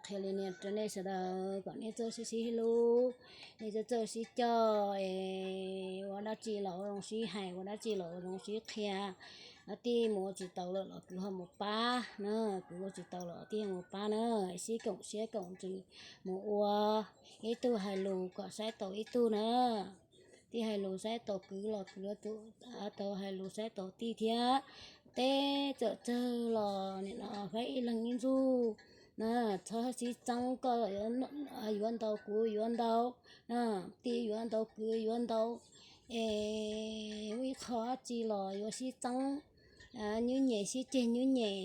Qhia li no rau nej sawv daws kom nej txawj sib sib hlub, nej txawj txawj sib coj, es ua dab tsi los ua zoo sib hais, ua dab tsi los ua zoo sib qhia. Tij mus ua tsis taus lawm los kwv ho mus pab na, kwv ua tsis taus lawm tij ho mus pab na, sib koom siab koom ntsws mus ua, ib tug hais lus kom saib taus ib tug na. Tij hais lus saib taus kwv los kwv yuav tsum tau hais lus saib taus tij thiab. Teb txawm tsawg los nim no faib ib leeg ib ntsuj na, txhob sib txeeb, koj yuav ntau kuv yuav ntau, tij yuav ntau kwv yuav ntau, es ua ib qho dab tsi los yuav sib txeeb, nyuj nyem sib ceg nyuj nyem,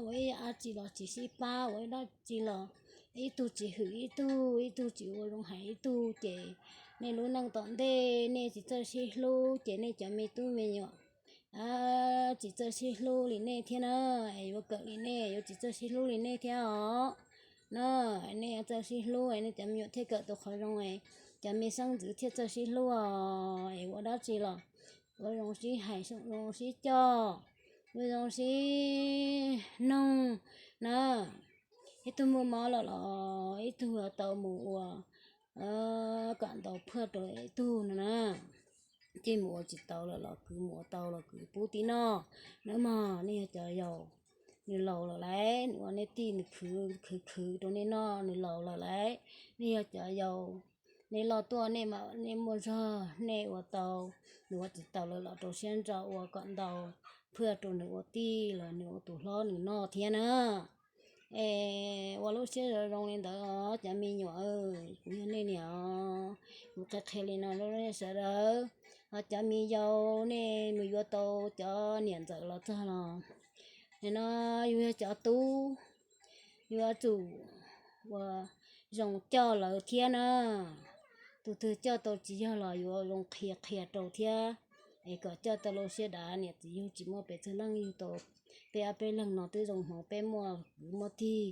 ua ib dab tsi los tsis sib pab, ua ib dab tsi los ib tug tsis hwm ib tug, ib tug tsis ua zoo hais ib tug, ces nej lub neej tom ntej nej tsis txawj sib hlub ces nej cov me tub me nyuam tsis txawj sib hlub li nej thiab na, es yuav kawm li nej yuav tsis txawj sib hlub li nej thiab os. Na, nej yuav txawj sib hlub nej cov me nyuam thiaj kawm tau qhov zoo, cov me xeeb ntxwv thiaj txawj sib hlub os. Es ua dab tsi los ua zoo sib hais, zoo sib coj, ua zoo sib noog na. Ib tug muaj mob lawm los ib tug yuav tau mus ua kom ntau phaj rau ib tug no na. Tij mus ua tsis tau lawm los kwv mus ua tau los kwv pub tij noj na mog. Nej yog cov yaus, nws laus lawm lauj, nws ua nej tij nws khwv khwv khwv rau nej noj, nws laus lawm lauj. Nej yog cov yaus, nej loj tuaj nej mam nej muaj zog nej ua tau, nws ua tsis tau lawm los rau siab ntso ua kom ntau phaj rau nws ua tij los nws ua tus hlob nws noj thiab na. Es ua lub siab zoo zoo li ntawd os cov me nyuam, kuv yog nej niam os, kuv qhia qhia li no rau nej sawv daws. Ho cov me yaus nej mus yuav tau cov niam ntxawm los txog los, nim no yus yog cov tub, yuav tsum ua zoo coj lawv thiab na. Tus twg coj tau tsis yog los yuav zoo qhia qhia rau thiab, es kom coj tau lub siab dav. Niam txiv yug tsis muaj pes tsawg leej, yug tau peb ob peb leeg no twb zoo hmoov, peb muaj kwv muaj tij.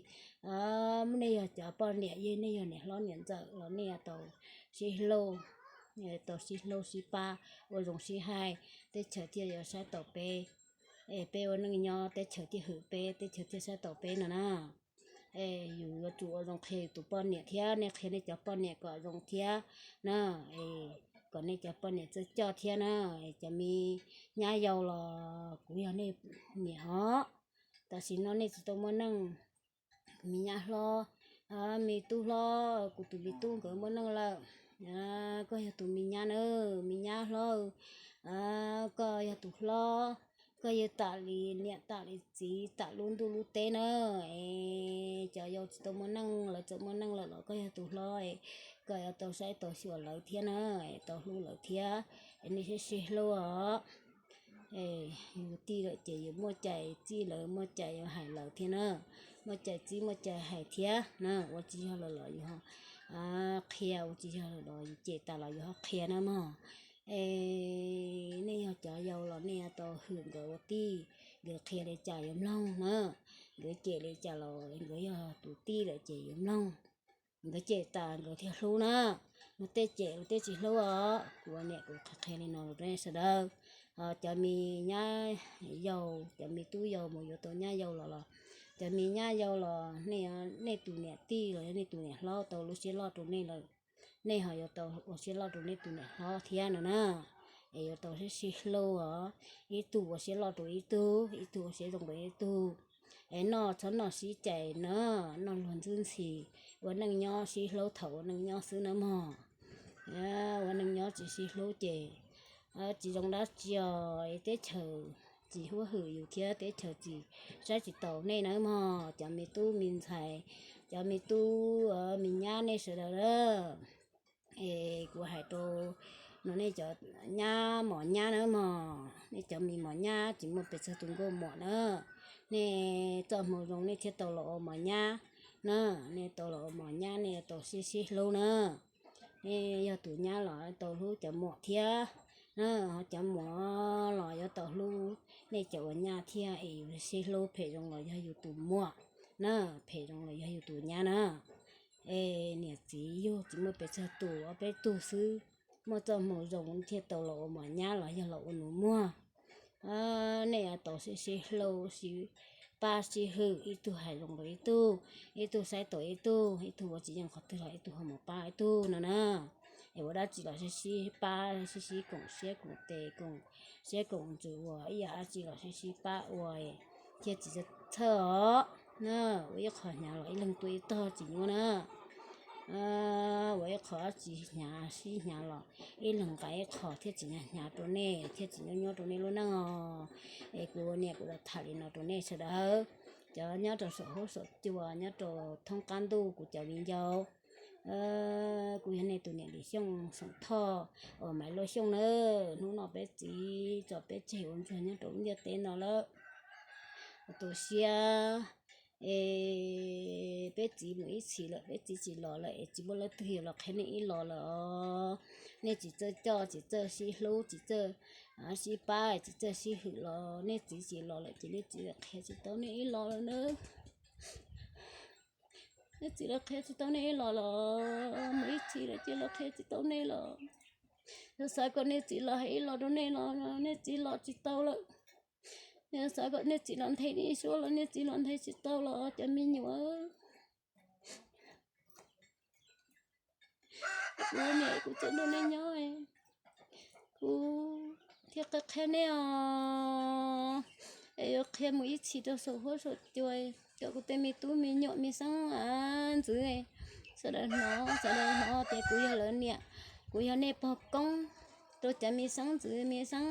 Nej yog cov poj niam, yog nej yog niam hlob niam ntxawm los nej yuav tau sib hlub, tau sib hlub sib pab, ua zoo sib hais, teb chaws thiaj yuav saib taus peb. Es peb ua neej nyob teb chaws thiaj hwm peb, teb chaws thiaj saib taus peb no na. Es yus yuav tsum ua zoo qhia yus tus poj niam thiab, nej qhia nej cov poj niam kom zoo thiab na. Es kom nej cov poj niam txawj coj thiab na. Es cov me nyab yau los kuv yog nej niam os, tam sim no nej tsis tau muaj neej. Kuv me nyab hlob, me tub hlob, kuv tus me tub nkawd muaj neej lawm. Koj yog tus me nyab na, me nyab hlob, koj yog tus hlob, koj yog tam li niam tam li txiv tam lub ntuj lub teb na. Es cov yau tsis tau muaj neej, lawv txawm muaj neej lawm los koj yog tus hlob, koj yuav tau saib tau xyuas lawv thiab na, tau hlub lawv thiab. Nej sib sib hlub os. Yus tij lawm ces yus muaj cai txib lawv, muaj cai yuav hais lawv thiab na, muaj cai txib muaj cai hais thiab na. Ua tsis yog lawm los yus qhia, ua tsis yog lawm los yus cem tas los yus ho qhia na mog. Es nej yog cov yau los nej yuav tau hwm nkawd ua tij, nkawd qhia li cas yuav mloog na, nkawd cem li cas los nkawd yog tus tij lawm ces yuav mloog, nkawd cem tas nkawd thiaj hlub na. Luag tej cem luag tej tsis hlub os. Kuv ua niam kuv qhia qhia li no rau nej sawv daws. Cov me nyab yau, cov me tub yau mus yuav tau nyab yau los los, cov me nyab yau los nej tus niam tij los yog nej tus niam hlob tau lub siab loj rau nej lawm, nej ho yuav tau ua siab loj rau nej tus niam hlob thiab no na. Es yuav tau sib sib hlub os, ib tug ua siab loj rau ib tug, ib tug ua siab zoo rau ib tug. Es noj txhob noj sib cais na, noj luag ntxwb ntxhi, ua neej nyob sib hlub thaum ua neej nyob xwb na mog. Ua neej nyob tsis sib hlub ces tsis zoo dab tsi os. Teb chaws tsis huab hwm yus thiab teb chaws tsis saib tsis taus nej nawb mog, cov me tub me ntxhais, cov me tub me nyab nej sawv daws na. Es kuv hais rau no nej cov nyab mos nyab nawb mog, nej cov me mos nyab tsis muaj pes tsawg tus nkauj muam na, nej txoj hmoo zoo nej thiaj tau los ua mos nyab na. Nej tau los ua mos nyab nej yuav tau sib sib hlub na. Nej yog tus nyab los tau hlub cov muam thiab na, ho cov muam los yuav tau hlub nej cov ua nyab thiab. Es yus sib hlub phem zoo los yog yus tus muam na, phem zoo los yog yus tus nyab na. Es niam txiv yug tsis muaj pes tsawg tus, ob peb tug xwb, muaj txoj hmoo zoo thiaj tau los ua mos nyab los yog los ua nus muag. Nej yuav tau sib sib hlub sib pab sib hwm, ib tug hais zoo rau ib tug, ib tug saib taus ib tug, ib tug ua tsis yeej qhov twg los ib tug ho mus pab ib tug no na. Es ua dab tsi los sib sib pab, sib sib koom siab koom tes, koom siab koom ntsws ua ib yam dab tsi los sib sib pab ua thiaj tsis txhawj os na. Ua ib qho hnyav los ib leeg tua ib tog tsis nyuaj na. Ua ib qho dab tsi hnyav sib hnyav los ib leeg nqa ib qho thiaj tsis hnyav hnyav rau nej, thiaj tsis nyuaj nyuaj rau nej lub neej os. Es kuv ua niam kuv los tham li no rau nej sawv daws, cov nyob rau saum huab saum cua, nyob rau thoob qab ntuj kuv cov viv ncaus. Kuv yog nej tus niam Lis Xyooj Xoom Thoj uas Maiv Luaj Xyooj na. Hnub no peb txiv tso peb tseg ua ntsuag nyob rau lub ntiaj teb no lawm. Tu siab es peb txiv mus ib txhis lawm, peb txiv tsis los lawm es tsis muaj leej twg yuav los qhia nej ib los lawm os. Nej tsis txawj coj, tsis txawj sib hlub, tsis txawj sib pab, tsis txawj sib hwm los nej txiv tsis los lawm ces nej txiv qhia tsis tau nej ib los lawm na. Nej txiv los qhia tsis tau nej ib los los, mus ib txhis lawm ces los qhia tsis tau nej los. Yog xav kom nej txiv los hais ib los rau nej los nej txiv los tsis tau lawm. Yog xav kom nej txiv los nthe nej suab los nej txiv los nthe tsis tau los cov me nyuam. Kuv niam kuv tseem nrog nej nyob, kuv thiaj qhia qhia nej os. Es yuav qhia mus ib txhis rau saum huab saum cua, cov kuv tej me tub me nyuam me xeeb ntxwv, sawv daws hnov, sawv daws hnov tias kuv yog lawv niam, kuv yog nej pog koob rau cov me xeeb ntxwv me xeeb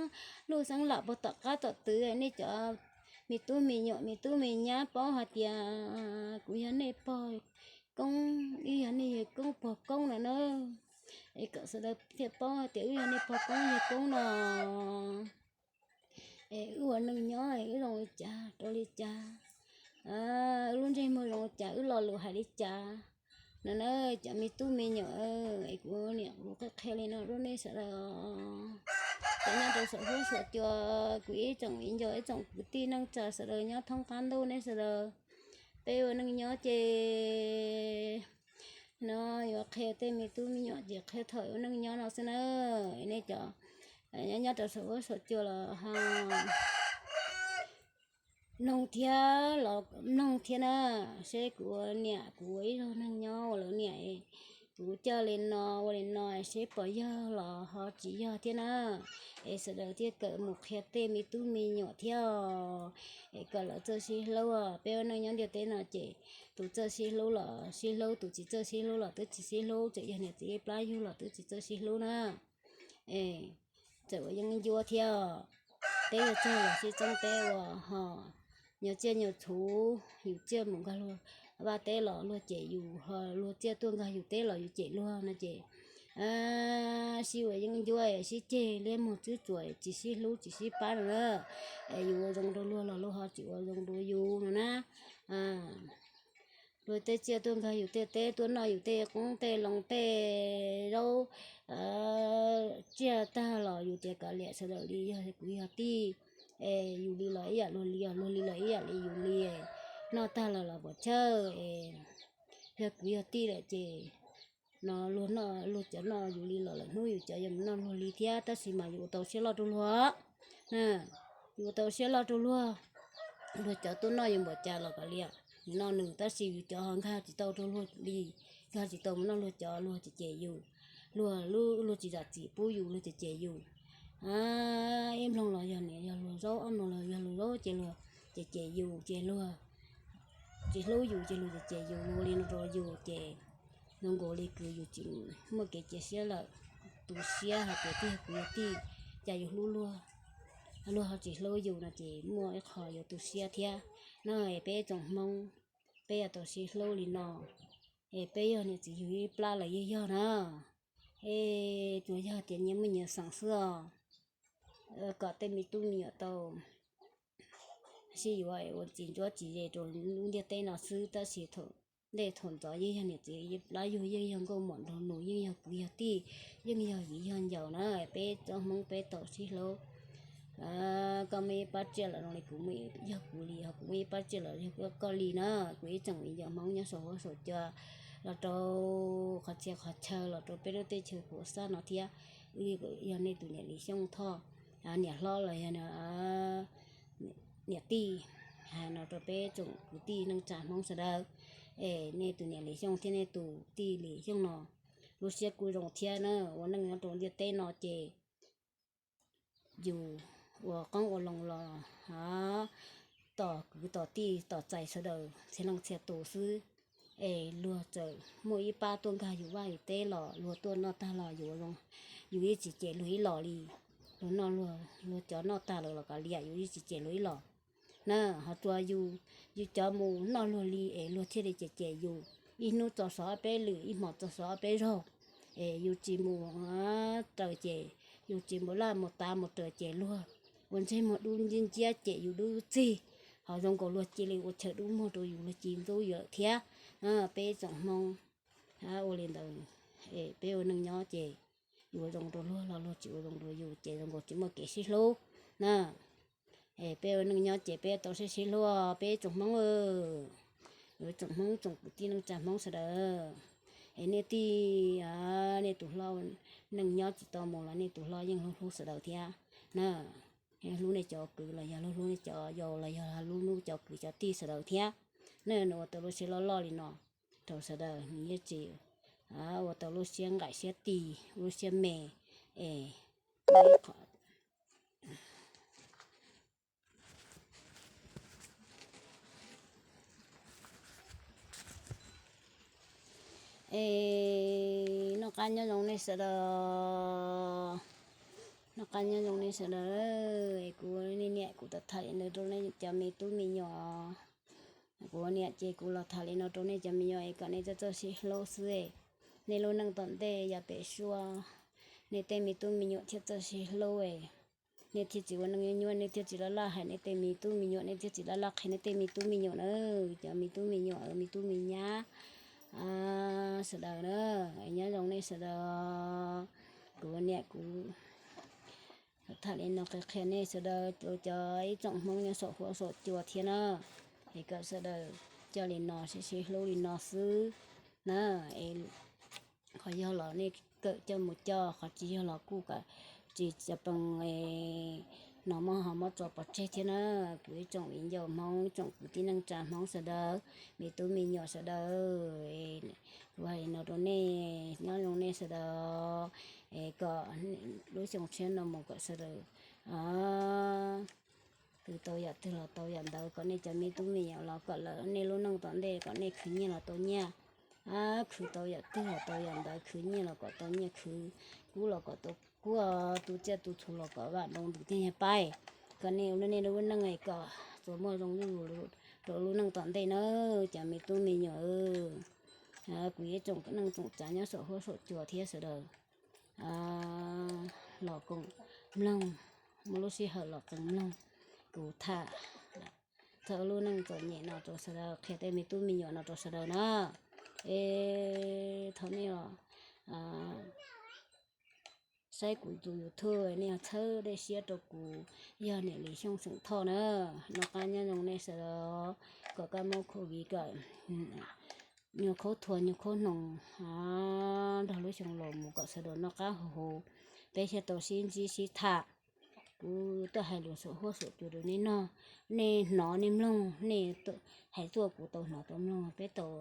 luj xeeb lam puag tom qab tom twv, nej cov me tub me nyuam me tub me nyab paub hais tias kuv yog nej pog koob, wb yog nej yawg koob pog koob no na. Es kom sawv daws thiaj paub hais tias wb yog nej pog koob yawg koob no. Es wb ua neej nyob wb zoo li cas rau li cas, wb lub ntsej muag zoo li cas wb lo lus hais li cas no na. Cov me tub me nyuam, es kuv niam kuv qhia qhia li no rau nej sawv daws. Cov nyob rau saum huab saum cua, kuv ib tsoom viv ncaus ib tsoom kwv tij neej tsa sawv daws nyob thoob qab ntuj nej sawv daws, peb ua neej nyob ces no yuav qhia tej me tub me nyuam ces qhia thaum ua neej nyob no xwb na. Nej cov nyob rau saum huab saum cua los ho mloog thiab los mloog thiab na, seb kuv ua niam kuv ua ib zaug neeg nyob ua lawv niam, kuv coj li no ua li no seb puas yog los ho tsis yog thiab na. Es sawv daws thiaj kawm mus qhia tej me tub me nyuam thiab, es kom lawv txawj sib hlub. Peb ua neej nyob ntiaj teb no ces tus txawj sib hlub los sib hlub, tus tsis txawj sib hlub los twb tsis sib hlub, txawm yog niam txiv ib plab yug los twb tsis txawj sib hlub na. Es txawm ua yeeb ncuab thiab, peb yog txog los sib txeeb peb ua ho nyuag tsiaj nyuag txhuv, yus tsiaj mus nkag luag vaj teb los luag cem yus, ho luag tsiaj tuaj nkag yus teb los yus cem luag no ces sib ua yeeb ncuab, sib ceg liab muag tswb tsuas, tsis sib hlub tsis sib pab no na. Es yus ua zoo rau luag los luag ho tsis ua zoo rau yus no na. Luag tej tsiaj tuaj nkag yus tej teb, tuaj noj yus tej qoob tej loo tej zaub tsiaj tag los yus tias kav liam, sawv daws li yog kwv yog tij, es yus li los ib yam luag li, luag li los ib yam li yus li. Noj tag los los puas chawj, yog kwv yog tij lawm ces no luag noj luag cov, noj yus li los lwm hnub yus cov yuav mus noj luag li thiab. Tab sis mas yus ua tau siab loj rau luag, yus ua tau siab loj rau luag, luag cov tuaj noj yus npaum cas los kav liam, nws noj nws, tab sis yus cov ho nkag tsis tau rau luag li, nkag tsis tau mus noj luag cov, luag cem cem yus, luag, luag tsis zam txim pub yus, luag cem cem yus. Ib mloog los yog niam yog luag zaub, ob mloog los yog luag zaub ces luag cem cem yus ces luag tsis hlub yus ces luag cem cem yus, luag ua li no rau yus ces zoo nkaus li kwv yus tsis muaj kev cia siab lawm. Tu siab hais tias twb yog kwv yog tij, cas yus hlub luag, luag ho tsis hlub yus no ces muaj ib qho yuav tu siab thiab. No es peb tsoom Hmoob, peb yuav tau sib hlub li no, es peb yog niam txiv yug ib plab los yeej yog na. Es tsuas yog tias nyias muaj nyias xeem xwb os. Kom tej me tub me nyuam tau sib yuav ua txiv ntsuab txiv ze rau lub ntiaj teb no xwb, tab sis thaum ntej thaum ntxov yeej yog niam txiv ib plab yug, yeej yog nkauj muam nraug nus, yeej yog kwv yog tij, yeej yog viv yog ncaus na. Peb tsoom Hmoob peb tau sib hlub. Koj muaj ib pab tsiaj los zoo li kuv, yog kuv li, ho kuv muaj ib pab tsiaj los yog koj li na. Kuv ib tsoom viv ncaus Hmoob nyob saum huab saum cua los rau qhov txhia qhov chaw, los rau peb lub teb chaws Huam Xab no thiab. Wb yog nej tus niam Lis Xyooj Thoj, niam hlob los yog niam tij, hais no rau peb tsoom kwv tij neej tsa Hmoob sawv daws, es nej tus niam Lis Xyooj thiab nej tus tij Lis Xyooj no lub siab kuj zoo thiab na, ua neej nyob rau ntiaj teb no ces yus ua qoob ua loo los tom kwv tom tij tom txais sawv daws txhia leej txhia tus xwb, es luag txawm muaj ib pab tuaj nkag yus vaj yus teb los luag tuaj noj tag los yus, yus yeej tsis cem luag ib los li. Luag noj luag, luag cov noj tag lawm los kav liam, yus yeej tsis cem luag ib los na. Ho tsuas yus, yus cov mus noj luag li es luag thiaj li cem cem yus. Ib hnub txog xov ob peb lwm, ib hmos txog xov ob peb zaug, es yus tsis mus raws ces, yus tsis mus laj mus tav mus raws ces luag ua ntsej muag dub nciab nciab cem yus dub txig. Ho zoo nkaus luag cia li ua chaw dub muag rau yus, luag ci ntxub yus lawm thiab. Peb tsoom Hmoob ua li ntawd, es peb ua neej nyob ces yus ua zoo rau luag los luag tsis ua zoo rau yus ces zoo nkaus tsis muaj kev sib hlub na. Es peb ua neej nyob ces peb tau sib sib hlub, peb tsoom Hmoob, yuav tsoom Hmoob tsoom kwv tij neej tsa Hmoob sawv daws. Es nej tij, nej tus hlob neej nyob tsis tau mus los nej tus hlob yeej hlub hlub sawv daws thiab na. Hlub nej cov kwv los yog hlub hlub nej cov yau los yog hlub hlub cov kwv cov tij sawv daws thiab. Nej nws ua tau lub siab loj loj li no rau sawv daws, nws yeej tsis ua tau lub siab nqaim siab tis, lub siab me, es Es noj qab nyob zoo nej sawv daws, noj qab nyob zoo nej sawv daws. Es kuv niam kuv tau tham li no rau nej cov me tub me nyuam, kuv niam ces kuv los tham li no rau nej cov me nyuam es kom nej txawj txawj sib hlub xwb. Nej lub neej tom ntej yav pem suab, nej tej me tub me nyuam thiaj txawj sib hlub, nej thiaj tsis ua neej nyuaj nyuaj, nej thiaj tsis laj laj hais nej tej me tub me nyuam, nej thiaj tsis laj laj qhia nej tej me tub me nyuam na. Cov me tub me nyuam, me tub me nyab sawv daws na, nyob zoo nej sawv daws. Kuv niam kuv tham li no qhia qhia nej sawv daws, cov ib tsoom Hmoob nyob saum huab saum cua thiab na, es kom sawv daws coj li no sib sib hlub li no xwb na. Qhov yog los nej kawm coj mus coj, qhov tsis yog los kuj kom tsis txawj pee hnov mob ho mob tso pov tseg thiab na. Kuv ib tsoom viv ncaus Hmoob, ib tsoom kwv tij neej tsa Hmoob sawv daws, me tub me nyuam sawv daws, kuv hais li no rau nej, nyob zoo nej sawv daws, es kom lub xyoo tshiab no mus kom sawv daws khwv tau yam twg los tau yam ntawd, kom nej cov me tub me nyuam los kom lawv, nej lub neej tom ntej kom nej khwv nyiaj los tau nyiaj, khwv tau yam twg los tau yam ntawd, khwv nyiaj los kom tau nyiaj, khwv kub los kom tau kub, tu tsiaj tu txhu los kom vam nroo ntws tej nyuag paib, kom nej ua nej lub neej kom txuas muaj zoo zuj zus rau lub neej tom ntej na, cov me tub me nyuam. Kuv ib tsoom neej tsoom tsav nyob saum huab saum cua thiab sawv daws los koom mloog, muaj lub sij hawm los koom mloog kuv tham txog lub neej txom nyem no rau sawv daws, qhia tej me tub me nyuam no rau sawv daws na. Es thov nej los saib kuv tus YouTube, nej txhawb nej siab rau kuv, yog niam Lis Xyooj xeem Thoj na. Noj qab nyob zoo nej sawv daws, kom kab mob COVID kom nyuag khaub thuas nyuag khaub hnoos nrog lub xyoo laus mus kom sawv daws noj qab haus huv, peb thiaj tau sib ntsib sib tham. Kuv tuaj hais lus saum huab saum cua rau nej noj, nej hnov nej mloog, nej hais tuaj kuv tau hnov tau mloog, peb tau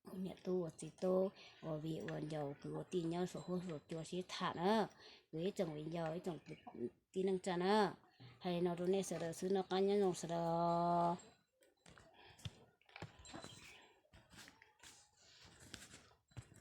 ua niam tub ua txiv tub, ua viv ua ncaus kwv ua tij nyob saum huab saum cua sib tham na. Kuv ib tsoom viv ncaus ib tsoom tij neej tsa na, hais li no rau nej sawv daws xwb, noj qab nyob zoo sawv daws.